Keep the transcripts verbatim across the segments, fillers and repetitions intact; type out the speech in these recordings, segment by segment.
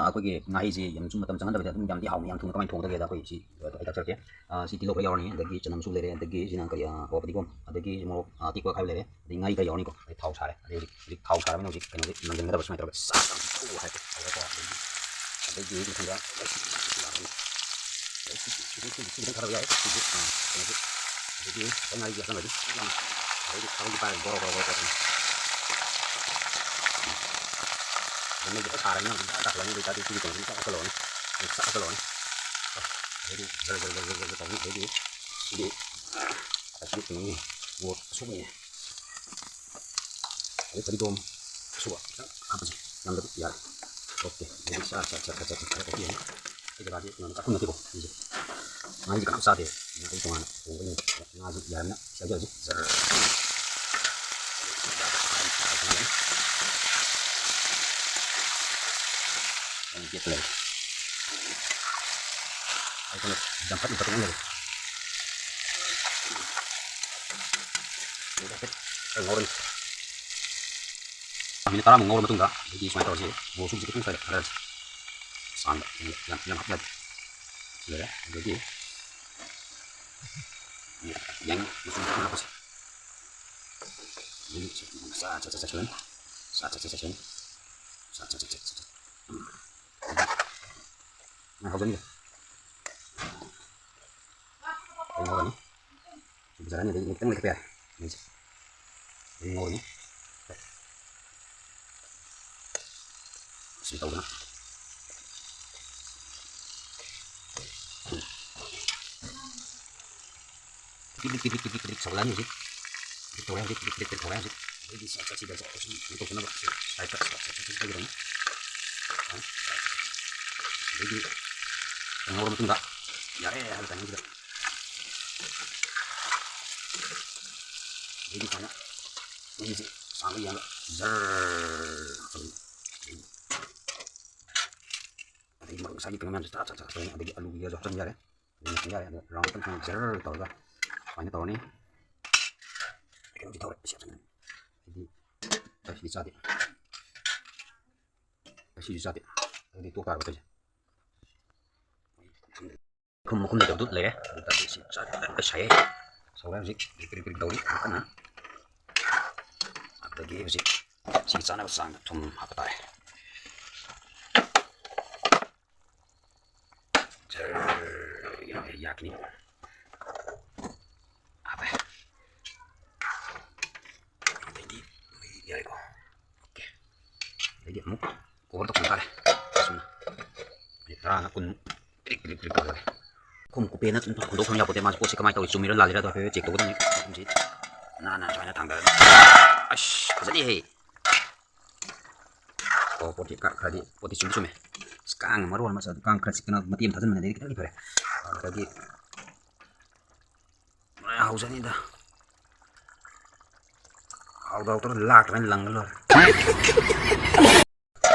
ꯑꯩꯈꯣꯏꯒꯤ ꯉꯥꯍꯩꯁꯤ ꯌꯥꯝ ꯁꯨꯝ ꯃꯇꯝ ꯆꯪꯍꯟꯗꯕꯤꯗ ꯑꯗꯨꯝ ꯌꯥꯝꯗꯤ ꯍꯥꯎꯅ ꯌꯥꯝ ꯊꯨꯅ ꯀꯃꯥꯏꯅ ꯊꯣꯡꯒꯗꯒꯦꯗ ꯑꯩꯈꯣꯏ ꯁꯤ ꯑꯩ ꯇꯥꯛꯆꯔꯛꯀꯦ꯫ ꯁꯤ ꯇꯤꯜꯍꯧ ꯈꯔ ꯌꯥꯎꯔꯅꯤ, ꯑꯗꯒꯤ ꯆꯅꯝꯁꯨ ꯂꯩꯔꯦ, ꯑꯗꯒꯤ ꯁꯤꯅ ꯀꯔꯤ, ꯄꯣꯄꯗꯤꯀꯣꯝ, ꯑꯗꯒꯤ ꯃꯣꯔꯣꯛ ꯑꯇꯦꯛꯄ ꯈꯔ ꯂꯩꯔꯦ, ꯑꯗꯩ ꯉꯥꯔꯤ ꯈꯔ ꯌꯥꯎꯔꯅꯤꯀꯣ꯫ ꯑꯗꯩ ꯊꯥꯎ ꯁꯥꯔꯦ꯫ ꯑꯗꯩ ꯍꯧꯖꯤꯛ ꯍꯧꯖꯤꯛ ꯊꯥꯎ ꯁꯥꯔꯕꯅꯤꯅ ꯍꯧꯖꯤꯛ ꯀꯩꯅꯣꯁꯦ ꯅꯪꯁꯤꯟꯒꯗꯕ ꯁꯨꯃꯥꯏꯅ ꯇꯧꯔꯒ ꯁꯥ ꯌꯥꯝ ꯊꯧ ꯍꯥꯏꯔꯒ ꯇꯧꯔꯒꯀꯣ꯫ ꯑꯗꯒꯤ ꯑꯗꯒꯤ ꯃꯊꯪꯗ ꯁꯤ ꯈꯤꯇꯪ ꯈꯔ ꯌꯥꯏ꯫ ꯁꯤꯁꯦ, ꯑꯥ, ꯀꯩꯅꯣꯁꯦ꯫ ꯑꯗꯒꯤ ꯈꯤꯇꯪ ꯉꯥꯔꯤꯁꯦ ꯍꯥꯞꯆꯜꯂꯒ ꯌꯥꯝ, ꯑꯗꯩꯗꯤ ꯊꯥꯎꯁꯦ ꯄꯥꯏꯔꯒ ꯒꯣꯔꯣ ꯒꯣꯔꯣ ꯒꯣꯔꯣ ꯇꯧꯔꯅꯤ꯫ ꯑꯗꯨ ꯃꯩꯁꯦ ꯐꯖꯅ ꯁꯥꯔꯕꯅꯤꯅ ꯍꯧꯖꯤꯛ ꯌꯥꯝ ꯇꯥꯁꯜꯂꯛꯑꯅꯤ꯫ ꯑꯗꯨ ꯑꯣꯏꯇꯥꯔꯗꯤ ꯁꯤꯒꯤ ꯀꯩꯅꯣꯁꯦ ꯆꯥꯛ ꯆꯥꯁꯜꯂꯛꯑꯅꯤ꯫ ꯆꯥꯛ ꯆꯥꯁꯜꯂꯛꯑꯅꯤ꯫ ꯑꯗꯩꯗꯤ ꯖꯔ ꯖꯔ ꯖꯔ ꯖꯔ ꯖꯔ ꯇꯧꯅꯤ꯫ ꯑꯗꯩꯗꯤ ꯁꯤꯗꯤ ꯑꯁꯤꯗꯤ ꯀꯩꯅꯣꯅꯤ, ꯃꯣꯔꯣꯛ ꯑꯁꯨꯕꯅꯤ꯫ ꯑꯗꯩ ꯐꯗꯤꯒꯣꯝ ꯑꯁꯨꯕ ꯈꯤꯇꯪ ꯍꯥꯞꯄꯁꯦ, ꯌꯥꯝꯗꯕ ꯌꯥꯔꯦ꯫ ꯑꯣꯀꯦ꯫ ꯑꯗꯩꯗꯤ ꯁꯥ ꯁꯥ ꯁꯥ ꯁꯥ ꯁꯥ ꯁꯥ ꯑꯣꯀꯦ꯫ ꯑꯩ ꯖꯒꯥꯁꯦ ꯀꯩꯅꯣꯅꯤ, ꯆꯥꯛꯈꯨꯝ ꯅꯠꯇꯦꯀꯣ ꯁꯤꯁꯦ꯫ ꯉꯥꯍꯩꯁꯦ ꯀꯅꯥꯝ ꯆꯥꯗꯦ꯫ ꯉꯥꯍꯩ ꯇꯣꯉꯥꯟꯅ ꯊꯣꯡꯕꯒꯤꯅꯦ꯫ ꯉꯥꯁꯦ ꯌꯥꯔꯕꯅꯤꯅ ꯁꯤ ꯍꯥꯏꯖꯔꯁꯤ꯫ ꯖꯔ꯫ ꯑꯩꯅ ꯌꯦꯠꯄ ꯂꯩꯔꯦ꯫ ꯑꯩꯈꯣꯏꯅ ꯌꯥꯝꯐꯠ ꯌꯥꯝꯐꯠ ꯇꯧꯅ ꯂꯩꯔꯦ꯫ ꯈꯔ ꯉꯧꯔꯅꯤ꯫ ꯃꯤꯅꯤꯠ ꯇꯔꯥꯃꯨꯛ ꯉꯧꯔ ꯃꯇꯨꯡꯗ ꯑꯗꯒꯤ ꯁꯨꯃꯥꯏꯅ ꯇꯧꯔꯁꯤ꯫ ꯃꯣꯔꯣꯛ ꯑꯁꯨꯕꯁꯤ ꯈꯤꯇꯪ ꯁ꯭ꯋꯥꯏꯗ ꯊꯥꯗꯔꯁꯤ꯫ ꯁꯥꯡꯅ ꯌꯥꯝ, ꯌꯥꯝ ꯍꯥꯞꯄ ꯌꯥꯗꯦ꯫ ꯁꯤ ꯂꯩꯔꯦ꯫ ꯑꯗꯒꯤ ꯌꯥꯏꯉꯪ ꯃꯆꯨ ꯈꯤꯇꯪ ꯍꯥꯞꯄꯁꯤ꯫ ꯑꯗꯒꯤ ꯁꯤ ꯁꯥ ꯆꯠ ꯆꯠ ꯆꯠꯁꯤꯜꯂꯅꯤ꯫ ꯁꯥ ꯆꯠ ꯆꯠ ꯆꯠꯁꯤꯜꯂꯅꯤ꯫ ꯁꯥ ꯆꯠ ꯆꯠ ꯆꯠ ꯆꯠ꯫ ꯎꯝ꯫ ꯁꯨꯃꯥꯏꯅ ꯍꯧꯖꯤꯟꯒꯦ꯫ ꯑꯩ ꯉꯧꯔꯅꯤ꯫ ꯐꯖꯔꯅꯤ꯫ ꯑꯗꯩ ꯈꯤꯇꯪ ꯂꯩꯈꯠꯄ ꯌꯥꯔꯦ꯫ ꯃꯩꯁꯦ꯫ ꯑꯗꯩ ꯉꯧꯔꯅꯤ꯫ ꯁꯤ ꯇꯧꯗꯅ꯫ ꯄꯤꯗ꯭ꯔꯤꯛ, ꯄꯤꯗ꯭ꯔꯤꯛ, ꯄꯤꯗ꯭ꯔꯤꯛ, ꯄꯤꯗ꯭ꯔꯤꯛ ꯁꯧꯍꯜꯂꯅꯤ ꯍꯧꯖꯤꯛ꯫ ꯄꯤꯗ꯭ꯔꯤꯛ ꯇꯧꯔꯦ ꯍꯧꯖꯤꯛ, ꯄꯤꯗ꯭ꯔꯤꯛ, ꯄꯤꯗ꯭ꯤꯛ ꯇꯧꯔꯦ ꯍꯧꯖꯤꯛ꯫ ꯑꯗꯩꯗꯤ ꯁꯤ ꯁꯤ ꯁꯤꯗ ꯁꯤ ꯁꯤ ꯁꯤ ꯇꯧꯁꯤꯟꯅꯕ ꯁꯤ ꯁꯥꯏꯠꯇ ꯁꯤ ꯁꯤ ꯁꯤ ꯁꯤ ꯇꯧꯒꯗꯕꯅꯤ꯫ ꯑꯗꯩꯗꯤ ꯉꯧꯔ ꯃꯇꯨꯡꯗ ꯌꯥꯔꯦ ꯍꯥꯏꯕ ꯇꯥꯏꯃꯤꯡꯁꯤꯗ꯫ ꯑꯗꯩꯗꯤ ꯁꯨꯃꯥꯏꯅ ꯃꯍꯤꯁꯦ ꯁꯥꯡꯕ ꯌꯦꯡꯉꯒ ꯖꯔ ꯍꯥꯞꯆꯜꯂꯅꯤ꯫ ꯑꯗꯒꯤ ꯃꯔꯣꯏ ꯉꯁꯥꯏꯒꯤ ꯀꯩꯅꯣ ꯃꯌꯥꯝꯁꯦ ꯆꯥ ꯆꯥ ꯆꯥ ꯇꯧꯔꯅꯤ꯫ ꯑꯗꯒꯤ ꯑꯂꯨꯒꯤꯒꯁꯨ ꯍꯥꯞꯆꯟꯕ ꯌꯥꯔꯦ꯫ ꯑꯗꯒꯤ ꯃꯁꯤꯡ ꯌꯥꯔꯦ꯫ ꯑꯗꯣ ꯔꯥꯎꯟ ꯑꯃꯇꯪ ꯁꯨꯃꯥꯏꯅ ꯖꯔ ꯇꯧꯔꯒ ꯁꯨꯃꯥꯏꯅ ꯇꯧꯔꯅꯤ꯫ ꯀꯩꯅꯣꯁꯤ ꯊꯧꯔꯦ꯫ ꯁꯤ ꯍꯥꯞꯆꯟꯒꯅꯤ꯫ ꯍꯥꯏꯗꯤ ꯑꯁꯤꯗꯤ ꯆꯥꯗꯦ꯫ ꯑꯁꯤꯁꯨ ꯆꯥꯗꯦ꯫ ꯑꯗꯨꯗꯤ ꯇꯣꯛ ꯇꯥꯔꯕ ꯇꯧꯔꯤꯁꯦ꯫ ꯈꯨꯝ ꯃꯈꯨꯝ ꯂꯩꯇꯕꯗꯨ ꯂꯩꯔꯦ꯫ ꯑꯗꯨ ꯇꯥꯔꯗꯤ ꯁꯤ ꯆꯥ-, ꯑꯩ ꯁꯥꯏꯌꯦ꯫ ꯁꯧꯔꯦ ꯍꯧꯖꯤꯛ꯫ ꯄ꯭ꯔꯤꯛ ꯄ꯭ꯔꯤꯛ ꯄ꯭ꯔꯤꯛ ꯇꯧꯔꯤ ꯌꯥꯝ ꯀꯟꯅ꯫ ꯑꯗꯒꯤ ꯍꯧꯖꯤꯛ ꯁꯤꯒꯤ ꯆꯥꯅꯕ ꯆꯥꯡꯗ ꯊꯨꯝ ꯍꯥꯞꯄ ꯇꯥꯔꯦ꯫ ꯖꯔ, ꯌꯥ-, ꯌꯥꯛꯀꯅꯤ꯫ ꯍꯥꯞꯄꯦ꯫ ꯑꯗꯩꯗꯤ ꯌꯥꯔꯦꯀꯣ꯫ ꯑꯣꯀꯦ꯫ ꯑꯗꯩꯗꯤ ꯑꯃꯨꯛ cover ꯇꯧꯁꯟ ꯇꯥꯔꯦ꯫ ꯑꯁꯨꯝꯅ꯫ ꯃꯤꯅꯤꯠ ꯇꯔꯥ ꯀꯨꯟ ꯄꯤꯔꯤꯛ ꯄꯤꯔꯤꯛ ꯄꯤꯔꯤꯛ ꯇꯧꯔꯒꯦ꯫ ꯈꯨꯝ ꯀꯨꯞꯄꯦꯅ ꯁꯨꯝ ꯍꯨꯟꯗꯣꯛ ꯊꯝ ꯌꯥꯄꯣꯠꯇꯦ꯫ ꯃꯥꯁꯦ ꯄꯣꯠꯁꯦ ꯀꯃꯥꯏꯅ ꯇꯧꯔꯤ, ꯆꯨꯝꯃꯤꯔ ꯂꯥꯜꯂꯤꯔ ꯑꯗꯣ ꯍꯥꯏꯐꯦꯠ check ꯇꯧꯒꯗꯕꯅꯤ꯫ ꯃꯈꯨꯝꯁꯤ ꯅꯥꯟꯅ ꯁꯨꯃꯥꯏꯅ ꯊꯥꯡꯗꯔꯒ꯫ ꯑꯁ, ꯐꯖꯗꯦꯍꯦ꯫ ꯑꯣ, ꯄꯣꯠꯇꯤ ꯈꯔ-, ꯈꯔꯗꯤ ꯄꯣꯠꯇꯤ ꯆꯨꯝꯗꯤ ꯆꯨꯝꯃꯦ꯫ ꯑꯁ, ꯀꯥꯡꯅ ꯃꯔꯣꯟ ꯑꯃ ꯆꯥ-, ꯀꯥꯡ ꯈꯔ ꯆꯤꯛꯇꯅ ꯃꯇꯦꯛ ꯑꯃ ꯊꯥꯖꯤꯟꯕꯅ ꯑꯗꯩꯗꯤ ꯈꯤꯇꯪꯗꯤ ꯐꯔꯦ꯫ ꯑꯗꯒꯤ ꯍꯧꯖꯅꯤꯗ꯫ ꯍꯥꯎꯗ ꯍꯥꯎꯗꯅ ꯂꯥꯛꯇ꯭ꯔꯅ ꯂꯪꯉ ꯂꯣꯏꯔꯦ꯫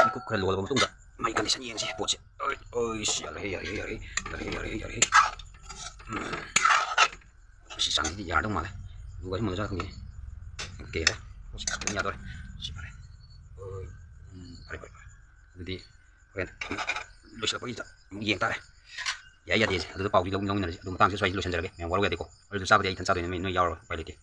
ꯃꯤꯀꯨꯞ ꯈꯔ ꯂꯣꯜꯂꯕ ꯃꯇꯨꯡꯗ ꯃꯥꯒꯤ condition ꯌꯦꯡꯁꯤ ꯄꯣꯠꯁꯦ꯫ ꯑꯣꯏ, ꯑꯣꯏ, ꯁꯤ ꯌꯥꯔꯦ, ꯌꯥꯔꯦ, ꯌꯥꯔꯦ, ꯌꯥꯔꯦ, ꯌꯥꯔꯦ, ꯌꯥꯔꯦ꯫ ꯎꯝ꯫ ꯁꯤ ꯆꯥꯡꯁꯤꯗꯤ ꯌꯥꯔꯗꯧ ꯃꯥꯜꯂꯦ꯫ ꯑꯗꯨꯒ ꯁꯤ ꯃꯨꯜꯂꯖꯥꯠꯂ ꯈꯪꯗꯦ꯫ ꯑꯣꯀꯦ, ꯌꯥꯔꯦ꯫ ꯁꯤ ꯈꯤꯇꯪ ꯌꯥꯗꯣꯔꯦ꯫ ꯁꯤ ꯐꯔꯦ꯫ ꯑꯣꯏ꯫ ꯎꯝ, ꯐꯔꯦ, ꯐꯔꯦ, ꯐꯔꯦ꯫ ꯑꯗꯨꯗꯤ ꯍꯣꯔꯦꯟ ꯂꯣꯏꯁꯤꯜꯂꯛꯄꯒꯤꯗ ꯑꯃꯨꯛ ꯌꯦꯡ ꯇꯥꯔꯦ꯫ ꯌꯥꯏ ꯌꯥꯗꯦꯁꯦ꯫ ꯑꯗꯨꯗ ꯄꯥꯎꯗꯤ ꯂꯧ-, ꯂꯧꯃꯤꯟꯅꯔꯁꯤ꯫ ꯑꯗꯨ ꯃꯇꯥꯡꯁꯤꯗ ꯁ꯭ꯋꯥꯏꯗ ꯂꯣꯏꯁꯤꯟꯖꯔꯒꯦ꯫ ꯃꯌꯥꯝ ꯋꯥꯔꯧ ꯌꯥꯗꯦꯀꯣ꯫ ꯑꯗꯨꯁꯨ ꯆꯥꯕꯗꯤ ꯑꯩ ꯏꯊꯟ ꯆꯥꯗꯣꯏꯅꯤ, ꯅꯣꯏ, ꯅꯣꯏ ꯌꯥꯎꯔꯔꯣꯏ꯫ ꯎꯄꯥꯏ ꯂꯩꯇꯦ꯫